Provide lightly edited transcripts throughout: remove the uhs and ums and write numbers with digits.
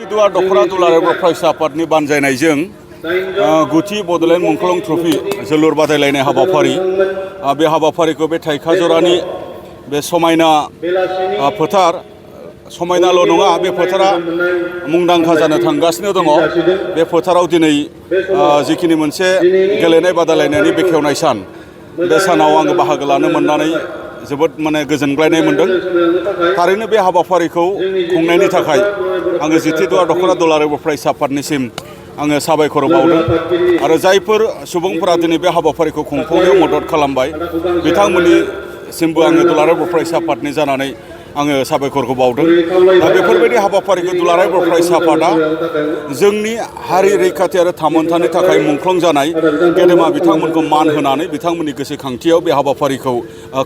दुआ दख'रा दुलाराय बर' फरायसा आफादनि बानजायनायजों गुथि बड'लेण्ड मुंख्लं ट्रफी जोलुर बादायलायनाय हाबाफारि बे हाबाफारिखौ बे थाइखाजरानि बे समायना फोथार समायनाल' नङा बे फोथारा मुंदांखा जानो थांगासिनो दङ। बे फोथाराव दिनै जिखिनि मोनसे गेलेनाय बादायलायनायनि बेखेवनाय सान बे सानाव आङो बाहागो लानो मोननानै जोबोद गोजोनग्लायनाय मोनदों। थारैनो बे हाबाफारिखौ खुंनायनि थाखाय आङो जिथि दुआ दख'रा दुलाराय बर' फरायसा आफादनिसिम आङो साबायखर बावदों आरो जायफोर सुबुंफोरा दिनै बे हाबाफारिखौ खुंफुंनायाव मदद खालामबाय बिथांमोननिसिमबो आङो दुलाराय बर' फरायसा आफादनि जानानै आङो साबायखरखौ बावदों। दा बेफोरबायदि हाबाफारिखौ दुलाराय बर' फरायसा आफादा जोंनि हारि रैखाथि आरो थामोन्थानि थाखाय मुंख्लं जानाय गेदेमा बिथांमोनखौ मान होनानै बिथांमोननि गोसोखांथियाव बे हाबाफारिखौ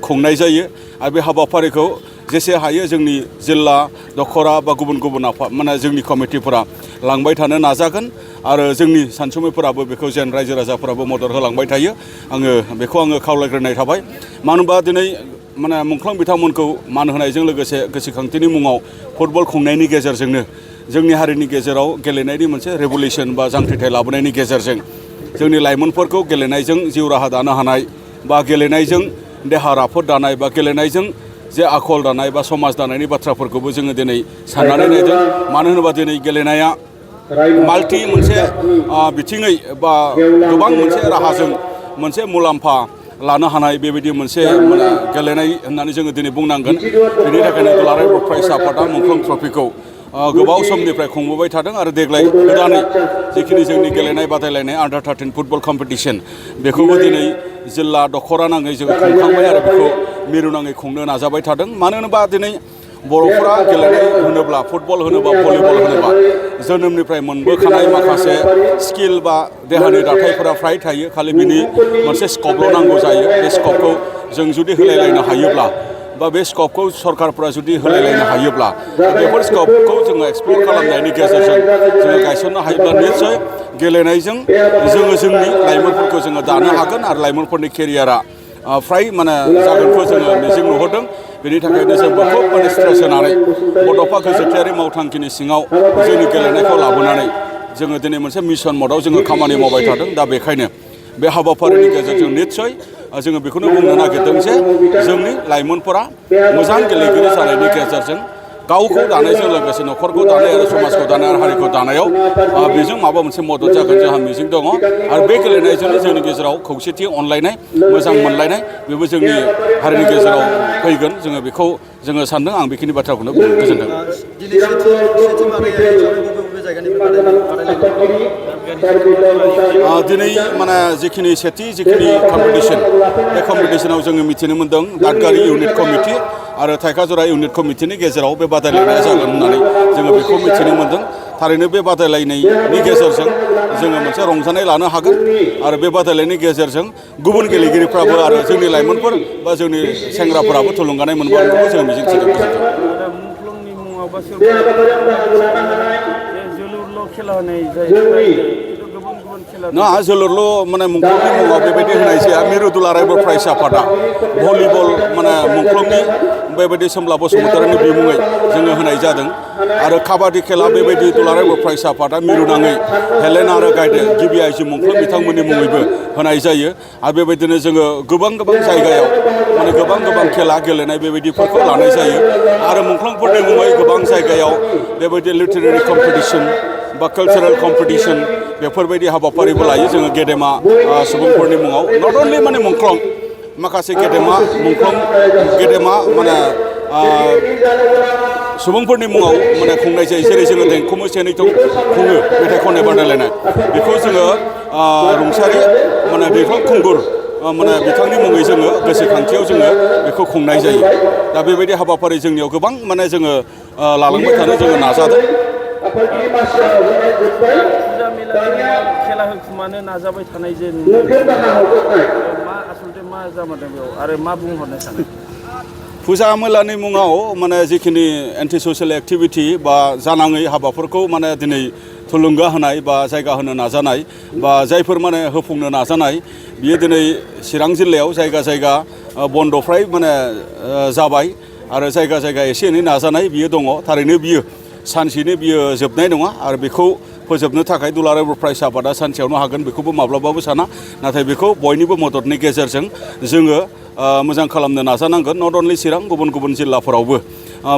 खुंनाय जायो आरो बे हाबाफारिखौ जेसे हायो जोंनि जिल्ला दख'रा बा गुबुन गुबुन आफाद जोंनि कमिटिफोरा लांबाय थानो नाजागोन आरो जोंनि सानसुमैफोराबो बेखौ जेन रायजो राजाफोराबो मदद होलांबाय थायो बेखौ आङो खावलायग्रोनाय थाबाय। मानो होनबा दिनै मुंख्लं बिथांमोनखौ मान होनायजों लोगोसे गोसोखांथिनि मुङाव फुटबल खुंनायनि गेजेरजोंनो जोंनि हारिनि गेजेराव गेलेनायनि मोनसे रेभुलेसन बा जांख्रिथाय लाबोनायनि गेजेरजों जोंनि लाइमोनफोरखौ गेलेनायजों जिउ राहा दानो हानाय बा गेलेनायजों देहा राफोद दानाय बा गेलेनायजों जे आखल दानाय बा समाज दानायनि बाथ्राफोरखौबो जोङो दिनै साननानै नायदों। मानो होनोबा दिनै गेलेनाया माल्टि मोनसे बिथिङै बा गोबां मोनसे राहाजों मोनसे मुलाम्फा लानो हानाय बेबायदि मोनसे गेलेनाय होननानै जोङो दिनै बुंनांगोन। बेनि थाखायनो दुलाराय बर' फरायसा आफादा मुंख्लं ट्रफिखौ गोबाव समनिफ्राय खुंबोबाय थादों आरो देग्लाय गोदानै जिखिनि जोंनि गेलेनाय बादायलायनाय आन्डार 13 फुटबल कम्पिटिसन बेखौबो दिनै जिल्ला दख'रा नाङै जोङो खुंखांबाय आरो बेखौ मिरु नाङै खुंनो नाजाबाय थादों। मानो होनोबा दिनै बर'फोरा गेलेनाय होनोब्ला फुटबल होनोबा भलिबल होनोबा जोनोमनिफ्राय मोनबोखानाय माखासे स्किल बा देहानि दाथायफोरा फ्राय थायो, खालि बिनि मोनसे स्कपल' नांगौ जायो। बे स्कपखौ जों जुदि होलायलायनो हायोब्ला बा बे स्कपखौ सरकारफोरा जुदि होलायलायनो हायोब्ला बेफोर स्कपखौ जोङो एक्सप्लर खालामनायनि गेजेरजों जोङो गायसननो हायोब्ला निस्सय गेलेनायजों जोङो जोंनि लाइमोनफोरखौ जोङो दानो हागोन आरो लाइमोनफोरनि केरियारा फ्राय जागोनखौ जोङो मिजिं नुहरदों। बेनि थाखायनो जोंबो खोब स्ट्रेस होनानै बड'फा गोजोनथायारि मावथांखिनि सिङाव जोंनि गेलेनायखौ लाबोनानै जोङो दिनै मोनसे मिशन मदआव जोङो खामानि मावबाय थादों। दा बेखायनो बे हाबाफारिनि गेजेरजों निस्सय जोङो बेखौनो बुंनो नागिरदों जे जोंनि लाइमोनफोरा मोजां गेलेगिरि जानायनि गेजेरजों गावखौ दानायजों लोगोसे न'खरखौ दानाय आरो समाजखौ दानाय आरो हारिखौ दानायाव बेजों माबा मोनसे मदद जागोन जोंहा मिजिं दङ आरो बे गेलेनायजोंनो जोंनि गेजेराव खौसेथि अनलायनाय मोजां मोनलायनाय बेबो जोंनि हारिनि गेजेराव फैगोन। जोङो बेखौ जोङो सानदों। आं बेखिनि बाथ्राखौनो गोजोनदों। दिनै जिखिनि कम्पिटिसन बे कम्पिटिसनाव जोङो मिथिनो मोन्दों दादगारि इउनिट कमिटि आरो थाइखाजरा इउनिट कमिटिनि गेजेराव बे बादायलायनाया जागोन होननानै जोङो बेखौ मिथिनो मोन्दों। थारैनो बे बादायलायनायनि गेजेरजों जोङो मोनसे रंजानाय लानो हागोन आरो बे बादायलायनायनि गेजेरजों गुबुन गेलेगिरिफ्राबो आरो जोंनि लाइमोनफोर बा जोंनि सेंग्राफोराबो थुलुंगानाय मोनबावगोनखौ जोङो मिजिंथिदों। मुंख्लंनि मुङाव बा जोलुरल' खेला होनाय जायो। ना जोलुरल' मुंख्लंनि मुङाव बेबायदि होनाय जाया। मिरु दुलाराय बर' फरायसा आफादा भलिबल मुंख्लंनि बेबायदि सोमब्ला बसुमतारिनि बिमुङै जोङो होनाय जादों आरो काबादि खेला बेबायदि दुलाराय बर' फरायसा आफादा मिरु नाङै हेलेन आरो गायदे गिबि आइजो मुंख्लं बिथांमोननि मुङैबो होनाय जायो। आरो बेबायदिनो जोङो गोबां जायगायाव गोबां खेला गेलेनाय बेबायदिफोरखौ लानाय जायो आरो मुंख्लंफोरनि मुङै गोबां जायगायाव बेबायदि लिटारेरि कम्पिटिसन बा कालचारेल कम्पिटिसन बेफोरबायदि हाबाफारिबो लायो जोङो गेदेमा सुबुंफोरनि मुङाव। नट अनलि मुंख्लं माखासे गेदेमा सुबुंफोरनि मुङाव खुंनाय जायो। जेरै जोङो देंखो मोसानायखौ खुङो मेथाइ खननाय बादायलायनाय बेखौ जोङो रुंसारि दैखर खुंगुर बिथांनि मुङै जोङो गोसोखांथियाव जोङो बेखौ खुंनाय जायो। दा बेबायदि हाबाफारि जोंनियाव गोबां जोङो लालांबाय थानो जोङो नाजादों। फुजा मेलानि खेला होखुमानो नाजाबाय थानाय जे आसलथे मा जामारदों बेयाव आरो मा बुंहरनो सानो? फुजा मेलानि मुङाव जिखिनि एन्टि ससियेल एक्टिभिटि बा जानाङै हाबाफोरखौ दिनै थुलुंगा होनाय बा जायगा होनो नाजानाय बा जायफोर होफुंनो नाजानाय बियो दिनै चिरां जिल्लायाव जायगा बन्द' फ्राय जाबाय आरो जायगा एसे एनै नाजानाय बियो दङ। थारैनो बियो सानसेनो बियो जोबनाय नङा आरो बेखौ फोजोबनो थाखाय दुलाराय बर' फरायसा आफादा सानसेयावनो हागोन बेखौबो माब्लाबाबो साना नाथाय बेखौ बयनिबो मददनि गेजेरजों जोङो मोजां खालामनो नाजानांगोन नट अनलि चिरां गुबुन गुबुन जिल्लाफोरावबो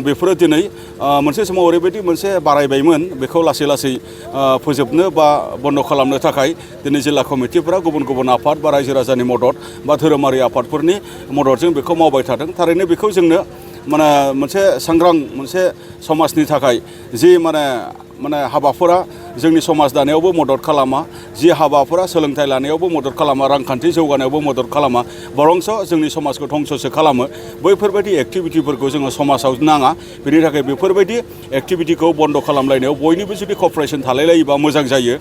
बेफोरो दिनै मोनसे समाव ओरैबायदि मोनसे बारायबायमोन बेखौ लासै लासै फोजोबनो बा बन्द' खालामनो थाखाय दिनै जिल्ला कमिटिफोरा गुबुन गुबुन आफाद बा रायजो राजानि मदद बा धोरोमारि आफादफोरनि मददजों बेखौ मावबाय थादों थारैनो बेखौ जोंनो माने मोनसे सांग्रां मोनसे समाजनि थाखाय जि माने हाबाफोरा जोंनि समाज दानायावबो मदद खालामा जि हाबाफोरा सोलोंथाइ लानायावबो मदद खालामा रांखान्थि जौगानायावबो मदद खालामा बरंस जोंनि समाजखौ धंससो खालामो बैफोरबायदि एक्टिभिटिफोरखौ जोङो समाजाव नाङा बेनि थाखाय बेफोरबायदि एक्टिभिटिखौ बन्द' खालामलायनायाव बयनिबो जुदि क'पारेसन थालायलायोबा मोजां जायो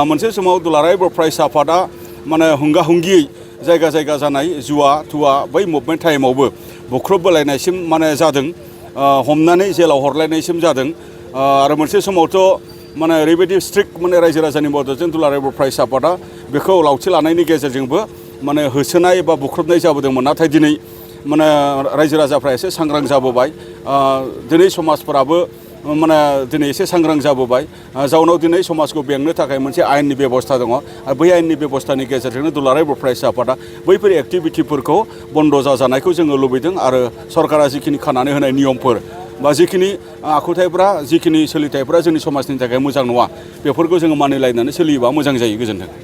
मोनसे समाव दुलाराय बर' फरायसा आफादा माने हुंगा हुंगियै जायगा जायगा जानाय जुवा थुवा बै मुभमेन्ट टाइमावबो बुख्रुबबोलायनायसिम माने जादों हमनानै जेलाव हरलायनायसिम जादों आरो मोनसे समावथ' माने ओरैबायदि स्ट्रिक्ट माने रायजो राजानि मददजों दुलाराय बर' फरायसा आफादा बेखौ लावथि लानायनि गेजेरजोंबो माने होसोनाय बा बुख्रुबनाय जाबोदोंमोन नाथाय दिनै माने रायजो राजाफ्रा एसे सांग्रां जाबोबाय दिनै समाजफोराबो माने दिनै एसे सांग्रां जाबोबाय जाउनाव दिनै समाजखौ बेंनो थाखाय मोनसे आयेननि बेबस्था दङ आरो बै आयेननि बेबस्थानि गेजेरजोंनो दुलाराय बर' फरायसा आफादा बैफोर एक्टिभिटिफोरखौ बन्द' जाजानायखौ जोङो लुबैदों आरो सरकारा जिखिनि खानानै होनाय नियमफोर बा जिखिनि आखुथायफ्रा जिखिनि सोलिथायफ्रा जोंनि समाजनि थाखाय मोजां नङा बेफोरखौ जोङो मानिलायनानै सोलियोबा मोजां जायो गोजोन्थों